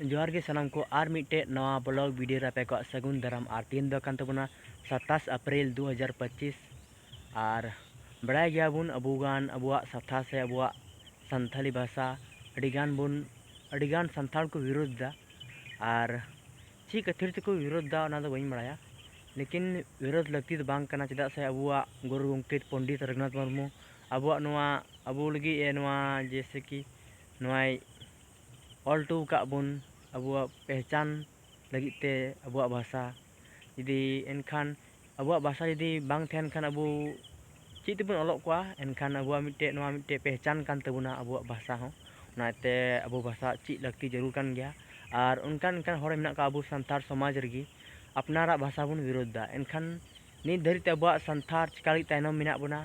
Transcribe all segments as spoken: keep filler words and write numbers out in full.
ᱡᱚᱦᱟᱨ ᱜᱮ ᱥᱟᱱᱟᱢ ᱠᱚ, ᱟᱨ ᱢᱤᱫᱴᱮᱡ ᱱᱟᱣᱟ vlog video ᱨᱮ ᱟᱯᱮ ᱠᱚᱣᱟᱜ ᱥᱟᱹᱜᱩᱱ ᱫᱟᱨᱟᱢ᱾ ᱟᱨ ᱛᱮᱦᱮᱧ ᱫᱚ ᱠᱟᱱ ᱛᱟᱵᱚᱱᱟ ᱥᱟᱛᱟᱥ ᱮᱯᱨᱤᱞ ᱫᱩ ᱦᱟᱡᱟᱨ ᱯᱚᱸᱪᱤᱥ᱾ ᱟᱨ ᱵᱟᱲᱟᱭ ᱜᱮᱭᱟᱵᱚᱱ ᱟᱵᱚ ᱜᱟᱱ ᱟᱵᱚᱣᱟᱜ ᱥᱟᱛᱷᱟ ᱥᱮ ᱟᱵᱚᱣᱟᱜ ᱥᱟᱱᱛᱷᱟᱞᱤ ᱵᱷᱟᱥᱟ ᱟᱹᱰᱤᱜᱟᱱ ᱵᱚᱱ, ᱟᱹᱰᱤᱜᱟᱱ ᱥᱟᱱᱛᱟᱲ ᱠᱚ ᱵᱤᱨᱳᱫᱷ ᱮᱫᱟ᱾ ᱟᱨ ᱪᱮᱫ ᱠᱷᱟᱹᱛᱤᱨ ᱛᱮᱠᱚ ᱵᱤᱨᱳᱫᱷ ᱮᱫᱟ ᱚᱱᱟ ᱫᱚ ᱵᱟᱹᱧ ᱵᱟᱲᱟᱭᱟ, ᱞᱮᱠᱤᱱ ᱵᱤᱨᱳᱫᱷ ᱞᱟᱹᱠᱛᱤ ᱫᱚ ᱵᱟᱝ ᱠᱟᱱᱟ᱾ ᱪᱮᱫᱟᱜ ᱥᱮ ᱟᱵᱚᱣᱟᱜ ᱜᱩᱨᱩ ᱜᱚᱢᱠᱮ ᱯᱚᱱᱰᱤᱛ ᱨᱚᱜᱷᱩᱱᱟᱛᱷ ᱢᱩᱨᱢᱩ ᱟᱵᱚᱣᱟᱜ ᱱᱚᱣᱟ, ᱟᱵᱚ ᱞᱟᱹᱜᱤᱫ ᱮ ᱱᱚᱣᱟ ᱡᱮᱭᱥᱮ ᱠᱤ ᱱᱚᱣᱟᱭ ᱚᱞ ᱦᱚᱴᱚ ᱟᱠᱟᱫ ᱵᱚᱱ ᱟᱵᱚᱣᱟᱜ ᱯᱮᱦᱪᱟᱱ ᱞᱟᱹᱜᱤᱫ ᱛᱮ ᱟᱵᱚᱣᱟᱜ ᱵᱷᱟᱥᱟ᱾ ᱡᱩᱫᱤ ᱮᱱᱠᱷᱟᱱ ᱟᱵᱚᱣᱟᱜ ᱵᱷᱟᱥᱟ ᱡᱩᱫᱤ ᱵᱟᱝ ᱛᱟᱦᱮᱱ ᱠᱷᱟᱱ ᱟᱵᱚ ᱪᱮᱫ ᱛᱮᱵᱚᱱ ᱚᱞᱚᱜ ᱠᱚᱣᱟ? ᱮᱱᱠᱷᱟᱱ ᱟᱵᱚᱣᱟᱜ ᱢᱤᱫᱴᱮᱡ, ᱱᱚᱣᱟ ᱢᱤᱫᱴᱮᱡ ᱯᱮᱦᱪᱟᱱ ᱠᱟᱱ ᱛᱟᱵᱚᱱᱟ ᱟᱵᱚᱣᱟᱜ ᱵᱷᱟᱥᱟ ᱦᱚᱸ᱾ ᱚᱱᱟᱛᱮ ᱟᱵᱚ ᱵᱷᱟᱥᱟ ᱪᱮᱫ ᱞᱟᱹᱠᱛᱤ ᱡᱟᱹᱨᱩᱲ ᱠᱟᱱ ᱜᱮᱭᱟ᱾ ᱟᱨ ᱚᱱᱠᱟᱱ ᱚᱱᱠᱟᱱ ᱦᱚᱲ ᱢᱮᱱᱟᱜ ᱠᱚᱣᱟ ᱟᱵᱚ ᱥᱟᱱᱛᱟᱲ ᱥᱚᱢᱟᱡᱽ ᱨᱮᱜᱮ ᱟᱯᱱᱟᱨᱟᱜ ᱵᱷᱟᱥᱟ ᱵᱚᱱ ᱵᱤᱨᱳᱫᱷ ᱮᱫᱟ᱾ ᱮᱱᱠᱷᱟᱱ ᱱᱤᱛ ᱫᱷᱟᱹᱨᱤᱡ ᱛᱮ ᱟᱵᱚᱣᱟᱜ ᱥᱟᱱᱛᱷᱟᱲ ᱪᱤᱠᱟ ᱞᱟᱹᱜᱤᱫ ᱛᱟᱭᱱᱚᱢ ᱢᱮᱱᱟᱜ ᱵᱚᱱᱟ?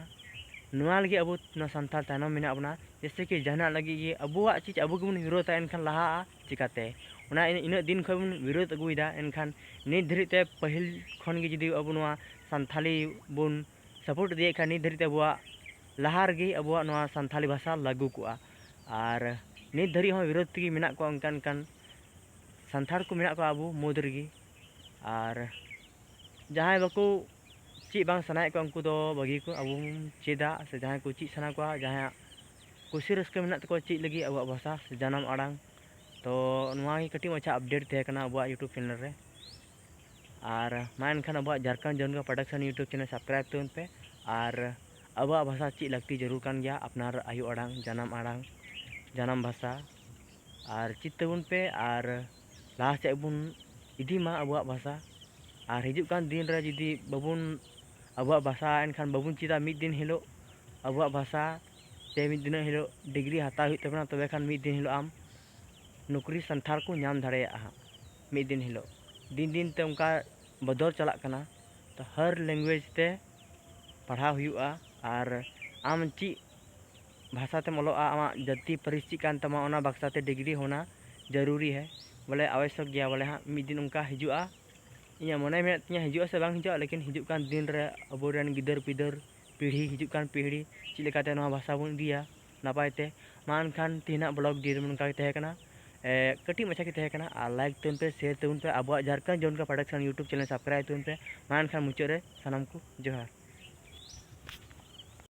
ᱱᱚᱣᱟ ᱞᱟᱹᱜᱤᱫ ᱟᱵᱚ ᱱᱚᱣᱟ ᱥᱟᱱᱛᱷᱟᱲ ᱛᱟᱭᱱᱚᱢ ᱢᱮᱱᱟᱜ ᱵᱚᱱᱟ, ᱡᱮᱭᱥᱮ ᱠᱤ ᱡᱟᱦᱟᱱᱟᱜ ᱞᱟᱹᱜᱤᱫ ᱜᱮ ᱟᱵᱚᱣᱟᱜ ᱪᱤᱡᱽ ᱟᱵᱚ ᱜᱮᱵᱚᱱ ᱵᱤᱨᱳᱫᱷᱟ, ᱮᱱᱠᱷᱟᱱ ᱞᱟᱦᱟᱜᱼᱟ ᱪᱤᱠᱟᱛᱮ? ᱚᱱᱟ ᱤᱱᱟᱹᱜ ᱫᱤᱱ ᱠᱷᱚᱱ ᱵᱚᱱ ᱵᱤᱨᱳᱫᱷ ᱟᱹᱜᱩᱭᱮᱫᱟ, ᱮᱱᱠᱷᱟᱱ ᱱᱤᱛ ᱫᱷᱟᱹᱨᱤᱡ ᱛᱮ ᱯᱟᱹᱦᱤᱞ ᱠᱷᱚᱱ ᱜᱮ ᱡᱩᱫᱤ ᱟᱵᱚ ᱱᱚᱣᱟ ᱥᱟᱱᱛᱷᱟᱞᱤ ᱵᱚᱱ support ᱤᱫᱤᱭᱮᱫ ᱠᱷᱟᱱ, ᱱᱤᱛ ᱫᱷᱟᱹᱨᱤᱡ ᱛᱮ ᱟᱵᱚᱣᱟᱜ ᱞᱟᱦᱟ ᱨᱮᱜᱮ ᱟᱵᱚᱣᱟᱜ ᱱᱚᱣᱟ ᱥᱟᱱᱛᱷᱟᱞᱤ ᱵᱷᱟᱥᱟ ᱞᱟᱹᱜᱩ ᱠᱚᱜᱼᱟ᱾ ᱟᱨ ᱱᱤᱛ ᱫᱷᱟᱹᱨᱤᱡ ᱦᱚᱸ ᱵᱤᱨᱳᱫᱷ ᱛᱮᱜᱮ ᱢᱮᱱᱟᱜ ᱠᱚᱣᱟ ᱚᱱᱠᱟᱱ ᱚᱱᱠᱟᱱ ᱥᱟᱱᱛᱷᱟᱲ ᱠᱚ ᱢᱮᱱᱟᱜ ᱠᱚᱣᱟ ᱟᱵᱚ ᱢᱩᱫᱽ ᱨᱮᱜᱮ᱾ ᱟᱨ ᱡᱟᱦᱟᱸᱭ ᱵᱟᱠᱚ ᱪᱮᱫ ᱵᱟᱝ ᱥᱟᱱᱟᱭᱮᱫ ᱠᱚᱣᱟ, ᱩᱱᱠᱩ ᱫᱚ ᱵᱟᱹᱜᱤ ᱠᱚ, ᱟᱵᱚ ᱵᱚᱱ ᱪᱮᱫᱟ᱾ ᱥᱮ ᱡᱟᱦᱟᱸᱭ ᱠᱚ ᱪᱮᱫ ᱥᱟᱱᱟ ᱠᱚᱣᱟ, ᱡᱟᱦᱟᱸᱭᱟᱜ ᱠᱩᱥᱤ ᱨᱟᱹᱥᱠᱟᱹ ᱢᱮᱱᱟᱜ ᱛᱟᱠᱚᱣᱟ ᱪᱮᱫ ᱞᱟᱹᱜᱤᱫ ᱟᱵᱚᱣᱟᱜ ᱵᱷᱟᱥᱟ ᱥᱮ ᱡᱟᱱᱟᱢ ᱟᱲᱟᱝ, ᱛᱚ ᱱᱚᱣᱟ ᱜᱮ ᱠᱟᱹᱴᱤᱡ ᱢᱟᱪᱷᱟ update ᱛᱟᱦᱮᱸ ᱠᱟᱱᱟ ᱟᱵᱚᱣᱟᱜ YouTube channel ᱨᱮ᱾ ᱟᱨ ᱢᱟ ᱮᱱᱠᱷᱟᱱ ᱟᱵᱚᱣᱟᱜ Jharkhand ᱡᱚᱱᱜᱟ Production YouTube channel subscribe ᱛᱟᱵᱚᱱ ᱯᱮ᱾ ᱟᱨ ᱟᱵᱚᱣᱟᱜ ᱵᱷᱟᱥᱟ ᱪᱮᱫ ᱞᱟᱹᱠᱛᱤ ᱡᱟᱹᱨᱩᱲ ᱠᱟᱱ ᱜᱮᱭᱟ, ᱟᱯᱱᱟᱨ ᱟᱭᱳ ᱟᱲᱟᱝ, ᱡᱟᱱᱟᱢ ᱟᱲᱟᱝ, ᱡᱟᱱᱟᱢ ᱵᱷᱟᱥᱟ᱾ ᱟᱨ ᱪᱮᱫ ᱛᱟᱵᱚᱱ ᱯᱮ ᱟᱨ ᱞᱟᱦᱟ ᱥᱮᱫ ᱵᱚᱱ ᱤᱫᱤ ᱢᱟ ᱟᱵᱚᱣᱟᱜ ᱵᱷᱟᱥᱟ᱾ ᱟᱨ ᱦᱤᱡᱩᱜ ᱠᱟᱱ ᱫᱤᱱ ᱨᱮ ᱡᱩᱫᱤ ᱵᱟᱵᱚᱱ, ᱟᱵᱚᱣᱟᱜ ᱵᱷᱟᱥᱟ ᱮᱱᱠᱷᱟᱱ ᱵᱟᱵᱚᱱ ᱪᱮᱫᱟ, ᱢᱤᱫ ᱫᱤᱱ ᱦᱤᱞᱳᱜ ᱟᱵᱚᱣᱟᱜ ᱵᱷᱟᱥᱟ ᱛᱮ ᱢᱤᱫ ᱫᱤᱱ ᱦᱤᱞᱳᱜ degree ᱦᱟᱛᱟᱣ ᱦᱩᱭᱩᱜ ᱛᱟᱵᱚᱱᱟ, ᱛᱚᱵᱮ ᱠᱷᱟᱱ ᱢᱤᱫ ᱫᱤᱱ ᱦᱤᱞᱳᱜ ᱟᱢ ᱱᱚᱠᱨᱤ ᱥᱟᱱᱛᱷᱟᱲ ᱠᱚ ᱧᱟᱢ ᱫᱟᱲᱮᱭᱟᱜᱼᱟ ᱦᱟᱸᱜ ᱢᱤᱫ ᱫᱤᱱ ᱦᱤᱞᱳᱜ᱾ ᱫᱤᱱ ᱫᱤᱱ ᱛᱮ ᱚᱱᱠᱟ ᱵᱚᱫᱚᱞ ᱪᱟᱞᱟᱜ ᱠᱟᱱᱟ, ᱛᱚ ᱦᱟᱨ language ᱛᱮ ᱯᱟᱲᱦᱟᱣ ᱦᱩᱭᱩᱜᱼᱟ᱾ ᱟᱨ ᱟᱢ ᱪᱮᱫ ᱵᱷᱟᱥᱟ ᱛᱮᱢ ᱚᱞᱚᱜᱼᱟ, ᱟᱢᱟᱜ ᱡᱟᱹᱛᱤ ᱯᱟᱹᱨᱤᱥ ᱪᱮᱫ ᱠᱟᱱ ᱛᱟᱢᱟ, ᱚᱱᱟ ᱵᱷᱟᱥᱟ ᱛᱮ degree ᱦᱚᱸ ᱚᱱᱟ ᱡᱟᱹᱨᱩᱨᱤ ᱦᱮ, ᱵᱚᱞᱮ ᱟᱵᱚᱥᱭᱚᱠ ᱜᱮᱭᱟ᱾ ᱵᱚᱞᱮ ᱦᱟᱸᱜ ᱢᱤᱫ ᱫᱤᱱ ᱚᱱᱠᱟ ᱦᱤᱡᱩᱜᱼᱟ, ᱤᱧᱟᱹᱜ ᱢᱚᱱᱮ ᱢᱮᱱᱮᱫ ᱛᱤᱧᱟᱹ ᱦᱤᱡᱩᱜᱼᱟ ᱥᱮ ᱵᱟᱝ ᱦᱤᱡᱩᱜᱼᱟ, ᱞᱮᱠᱤᱱ ᱦᱤᱡᱩᱜ ᱠᱟᱱ ᱫᱤᱱ ᱨᱮ ᱟᱵᱚᱨᱮᱱ ᱜᱤᱫᱟᱹᱨ ᱯᱤᱫᱟᱹᱨ ᱯᱤᱲᱦᱤ, ᱦᱤᱡᱩᱜ ᱠᱟᱱ ᱯᱤᱲᱦᱤ ᱪᱮᱫ ᱞᱮᱠᱟᱛᱮ ᱱᱚᱣᱟ ᱵᱷᱟᱥᱟ ᱵᱚᱱ ᱤᱫᱤᱭᱟ ᱱᱟᱯᱟᱭ ᱛᱮ᱾ ᱢᱟ ᱮᱱᱠᱷᱟᱱ ᱛᱮᱦᱮᱧᱟᱜ vlog ᱡᱮ ᱱᱚᱝᱠᱟ ᱜᱮ ᱛᱟᱦᱮᱸ ᱠᱟᱱᱟ᱾ ᱮ, ᱠᱟᱹᱴᱤᱡ ᱢᱟᱪᱷᱟ ᱜᱮ ᱛᱟᱦᱮᱸ ᱠᱟᱱᱟ᱾ ᱟᱨ like ᱛᱟᱵᱚᱱ ᱯᱮ, share ᱛᱟᱵᱚᱱ ᱯᱮ, ᱟᱵᱚᱣᱟᱜ ᱡᱷᱟᱲᱠᱷᱚᱸᱰ ᱡᱚᱱ ᱠᱟ production YouTube channel subscribe ᱛᱟᱵᱚᱱ ᱯᱮ᱾ ᱢᱟ ᱮᱱᱠᱷᱟᱱ ᱢᱩᱪᱟᱹᱫ ᱨᱮ ᱥᱟᱱᱟᱢ ᱠᱚ ᱡᱚᱦᱟᱨ᱾